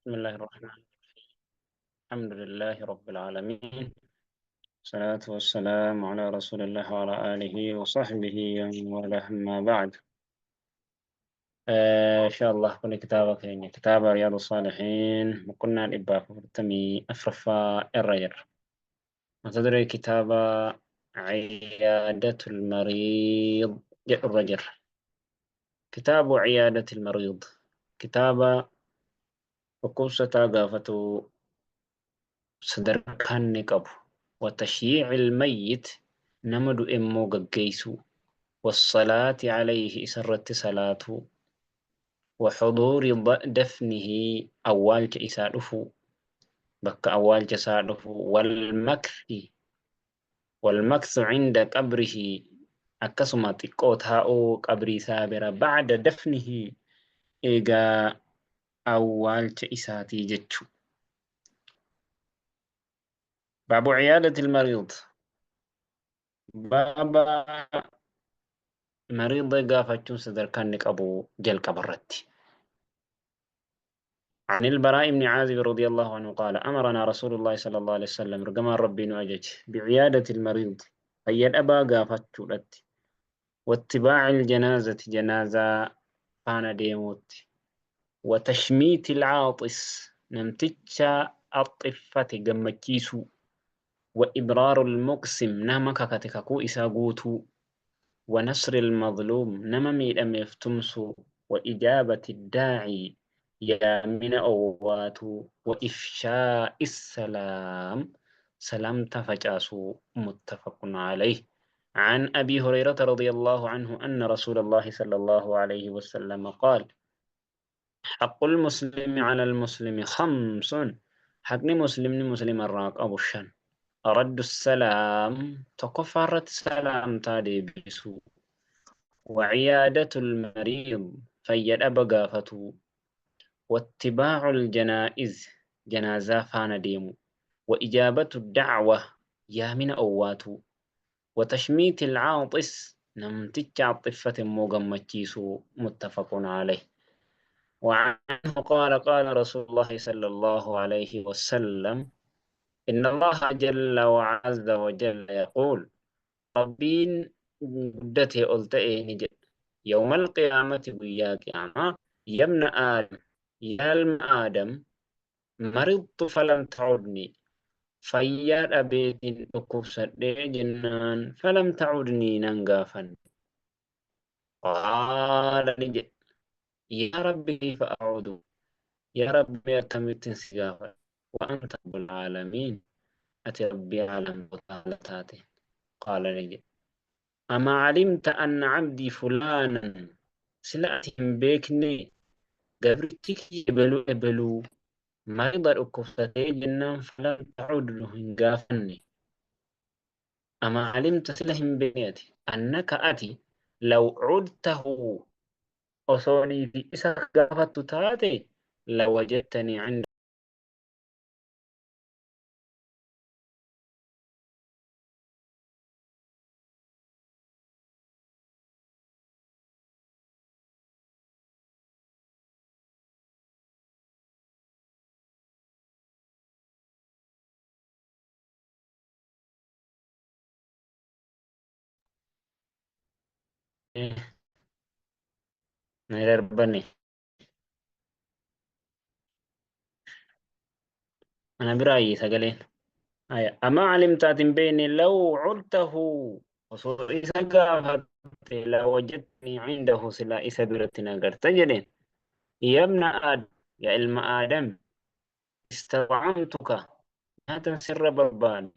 بسم الله الرحمن الرحيم. الحمد لله رب العالمين، الصلاة والسلام على رسول الله وعلى آله وصحبه ومن والاه، أما بعد. إن شاء الله كل كتابك يعني كتاب رياض الصالحين وكنا الإبا فرتمي أفرفا الرجر ما كتاب عيادة المريض الرجر كتاب عيادة المريض كتاب dhukkubsataa gaafatuu sadarkaa inni qabu, watashyiici ilmayyit nama du'e immoo gaggeessuu, wassalaati calayhi isarratti salaatuu, waxuduuri dafnihi awwaalcha isaa dhufuu, bakka awwaalcha isaa dhufuu, walmakthi walmakthu cinda qabrihi akkasuma xiqqoo taa'uu qabrii isaa bira, bacda dafnihi eegaa awwaalcha isaatii jechu. Baabu ciyaadati ilmariid, baaba mariida gaafachuun sadarkaa inni qabu jalqaba irratti. عن البراء بن عازب رضي الله عنه قال: أمرنا رسول الله صلى الله عليه وسلم، رقم ربي نؤجج، بعيادة المريض فيد أبا قافت، واتباع الجنازة جنازة فانا ديموت، وتشميت العاطس نمتتشا الطفة قمتشيسو، وإبرار المقسم نما كاكتكاكو إساقوتو، ونصر المظلوم نما ميد أم يفتمسو، وإجابة الداعي يا من أواتو، وإفشاء السلام سلام تفجاسو. متفق عليه. عن أبي هريرة رضي الله عنه أن رسول الله صلى الله عليه وسلم قال: حق المسلم على المسلم خمس، حق مسلم مسلم الراق أبو الشن: رد السلام تكفرت سلام تادي بسو، وعيادة المريض فيد أبقافتو، واتباع الجنائز جنازة فانا ديمو، وإجابة الدعوة يا من أواتو، وتشميت العاطس نمتج عطفة موغمتشيسو. متفق عليه. وعنه قال: قال رسول الله صلى الله عليه وسلم: إن الله جل وعز وجل يقول، ربين قدته قلت نجد يوم القيامة وياك قيامة: يا ابن آدم، يا الم آدم، مرضت فلم تعدني، fayyaa dhabeetiin dhukkubsadhee jennaan فلم تعدني nan gaafanne. قال ni jedhe: يا ربي كيف أعود، يا ربي akkamittiin si gaafadha، وأنت رب العالمين، ati rabbii caalamootaa taate. قال ni jedhe: أما علمت أن عبدي فلانا، sila ati hin beekne gabrichi kiyya ebeluu ebeluu مريض dhukkubsatee jennaan فلم تعده hin gaafanne. أما علمت sila hin beekne ati أنك ati لو عدته osoonii fi isa gaafattu taate لوجدتني عند na darbane ana biraayi sagaleen. Aya, أما علمت ati hin beekne لو عدته osoo isa gaafatte لوجدتني عنده sila isa biratti na agarta jedheen. يا ابن آدم، yaa ilma Aadam، استطعمتك nyaatan sirra barbaade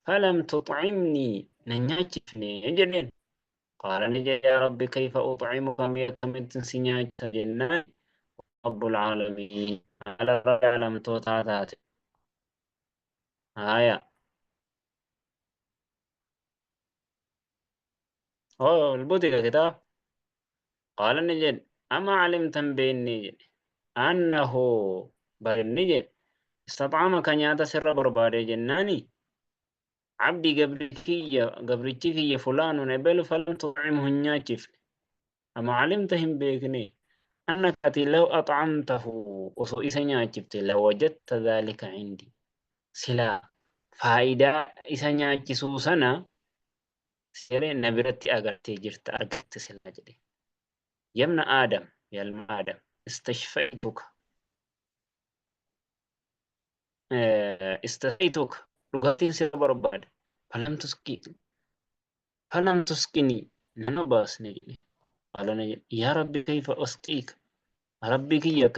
فلم تطعمني na nyaachifne jedheen. قال ni jedhe: يا ربي كيف أطعمك، mee akkamittiin si nyaachisa jennaan رب العالمين على rabbi caalamtootaa taate. Haya, هو البوتيكا كتاب. قال ni jedhe: أما علمت hin beekne jedhe أنه bal ni jedhe استطعمك nyaata sirra barbaade jennaani عبدي gabrichi kiyya فلان ebelu فلم تطعمه hin nyaachifne. أما علمت hin beekne Annaka ati law axcamtahu osoo isa nyaachifte lawajadta dhaalika cindi. Silaa faayidaa isa nyaachisuu sana jedhee na biratti agartee jirta argatte silaa jedhe. Yabna Aadam, yaa ilma Aadam, istashfa'ituka istashfa'ituka dhugaatiin sirra barbaada. Falam tusqi falam tusqini nan obaasne jedhe. Qaala na jedhe yaa Rabbi kayfa usqiika Rabbi kiyya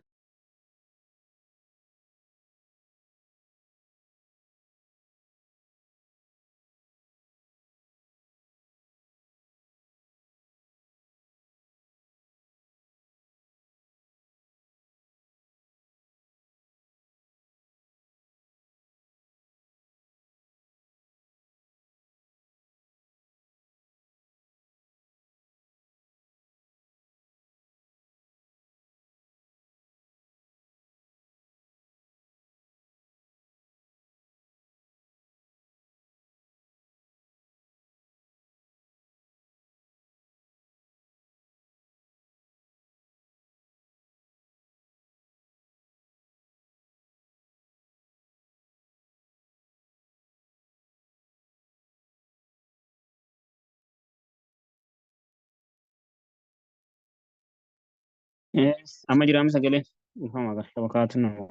Amma jiraam sagalee dhufama gara shabakaatu nama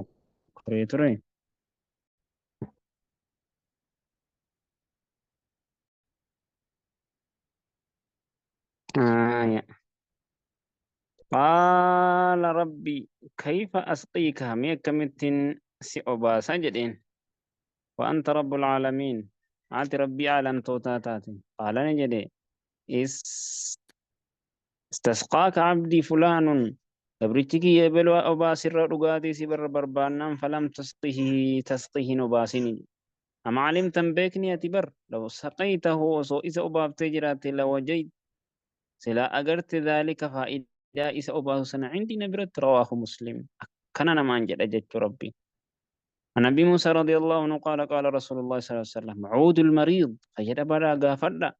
koree ture. آية. قال ربي كيف أسقيك مي كمتين سي أوباسا جدين وأنت رب العالمين عات ربي عالم توتاتاتي قال نجدي استسقاك عبدي فلان gabrichi kiyya ebelu obaasirra dhugaatii si barra barbaannaan falam tasqihi tasqihi obaasini ama alimtan beekni ati bar law saqaytahu osoo isa obaaftee jiraatte lawajayt silaa agarte dhaalika faayidaa isa obaasu sana cindi na biratti rawaahu muslim akkana namaan jedha jechuu rabbi. عن أبي موسى رضي الله عنه قال قال رسول الله صلى الله عليه وسلم عود المريض فجد بلا غافدا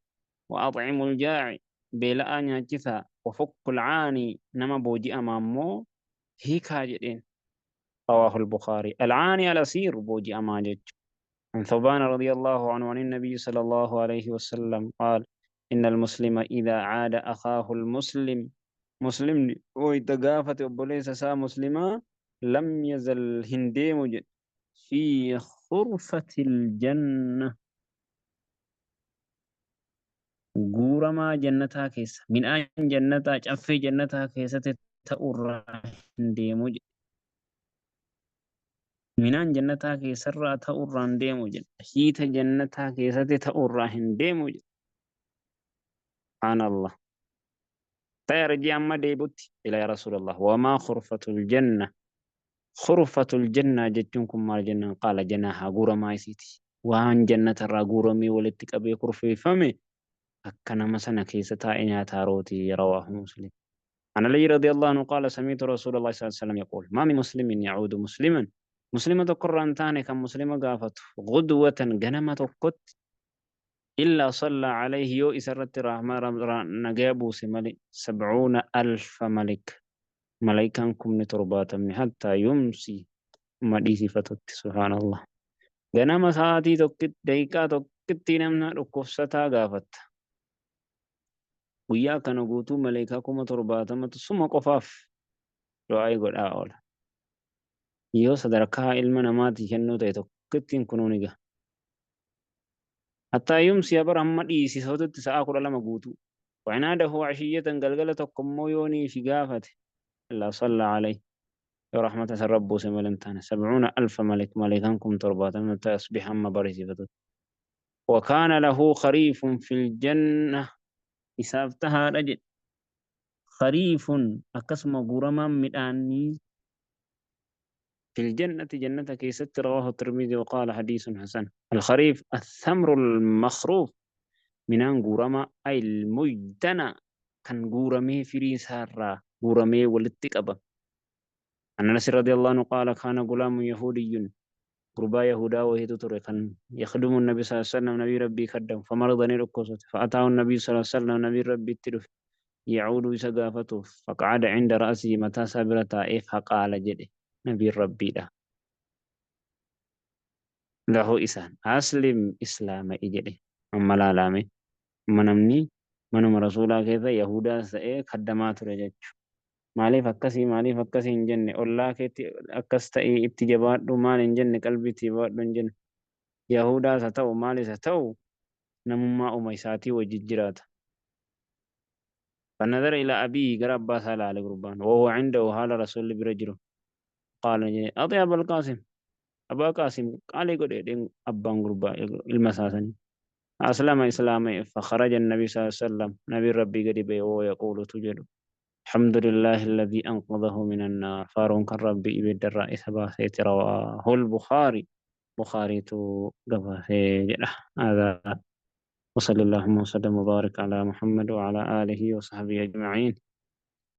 وأطعم الجاع بلا نياچسا وفك العاني نما بوجي أمامو هيكا جدين رواه البخاري. العاني الأسير بوجي أماجج. عن ثوبان رضي الله عنه عن النبي صلى الله عليه وسلم قال إن المسلم إذا عاد أخاه المسلم مسلم ويتقافت وبوليس سا مسلما لم يزل هنديم جد في خرفة الجنة guuramaa jannataa keessa midhaan jannataa caffee jannataa keessatti ta'urraa hin deemu jedhe. Midhaan jannataa keessarraa ta'urraa hin deemu jedhe. Hiita jannataa keessatti ta'urraa hin deemu jedhe. Subhaanallah. Ta'e amma deebutti ila yaa Rasuulallah wamaa khurfatul janna khurfatul janna jechuun kun maal jennaan qaala janaahaa guuramaa isiiti. Waan jannatarraa guuramee walitti qabee kurfeeffame akka nama sana keessa taa'ee nyaataa rooti rawaahu muslim. عن علي رضي الله عنه قال سمعت رسول الله صلى الله عليه وسلم يقول ما من مسلم يعود مسلما مسلمة قران تاني كان مسلمة قافت غدوة غنمة قط إلا صلى عليه يو إسرت رحمة نجابو سمالي 70,000 ملك ملائكة كم تربات من حتى يمسي مديسي فتت سبحان الله غنم ساعتي تقت دقيقة تقت نمنا ركوفستا قافت guyyaa kana guutuu maleekaa 70,000 suma qofaaf du'aa godhaa oola. Yoo sadarkaa ilma namaatii kennuu ta'e tokkittiin kunuu ni gaha. Hattaa yumsi bara hamma dhiisisootutti sa'a 12 guutuu. Wacinaadahu cashiyyatan galgala tokkommoo yoonii fi gaafate. Illaa salla alayhi. Yoo rahmata isa rabbuuse malee hin taane. 70,000 maleek maleekaan 70,000 tasbih hamma barisiifatutti. وكان له خريف في الجنة isaaf tahaadha jedhe. Khariifun akkasuma guuramaan midhaanii في الجنة جنة كيست رواه الترمذي وقال حديث حسن. الخريف الثمر المخروف من غورما أي المجتنى كان غورمي فري سارة غورمي ولتقبة. عن أنس رضي الله عنه قال كان غلام يهودي قربا يهودا وهي كان يخدم النبي صلى الله عليه وسلم نبي ربي خدم فمرض نركوسه فأتاه النبي صلى الله عليه وسلم نبي ربي تلف Yacuuduu isa gaafatuuf. Faqacada cinda ra'sii, mataa isaa bira taa'ee, faqaala jedhe nabiin Rabbiidha. Lahu isaan, aslim, islaama'i jedhe. Amma laalaame, amma namni manuma Rasuulaa keessa Yahudaas ta'ee kaddamaa ture jechu. Maaliif akkasii, maaliif akkasii hin jenne, ollaa keetti akkas ta'ii itti jabaadhu maal hin jenne, qalbii itti jabaadhu hin jenne. Yahudaas haa ta'u maalis haa ta'u namummaa uma isaatii wajji jiraata. فنظر إلى أبيه, gara abbaa isaa ilaale gurbaan, وهو عنده, haala Rasuulli bira jiru. قال jedhe, أطع أبا القاسم, Abaa Qaasim qaalii godhe jedheen abbaan gurbaa ilma isaa sanii. أسلم, islaame. فخرج النبي صلى الله عليه وسلم, nabiin Rabbii gadi ba'e, وهو يقول tu jedhu, الحمد لله الذي أنقذه من النار, faaruun kan Rabbii ibiddarraa isa baaseeti. رواه البخاري, Bukhaariitu gabaasee jedha. هذا وصلى اللهم وسلم وبارك على محمد وعلى آله وصحبه أجمعين.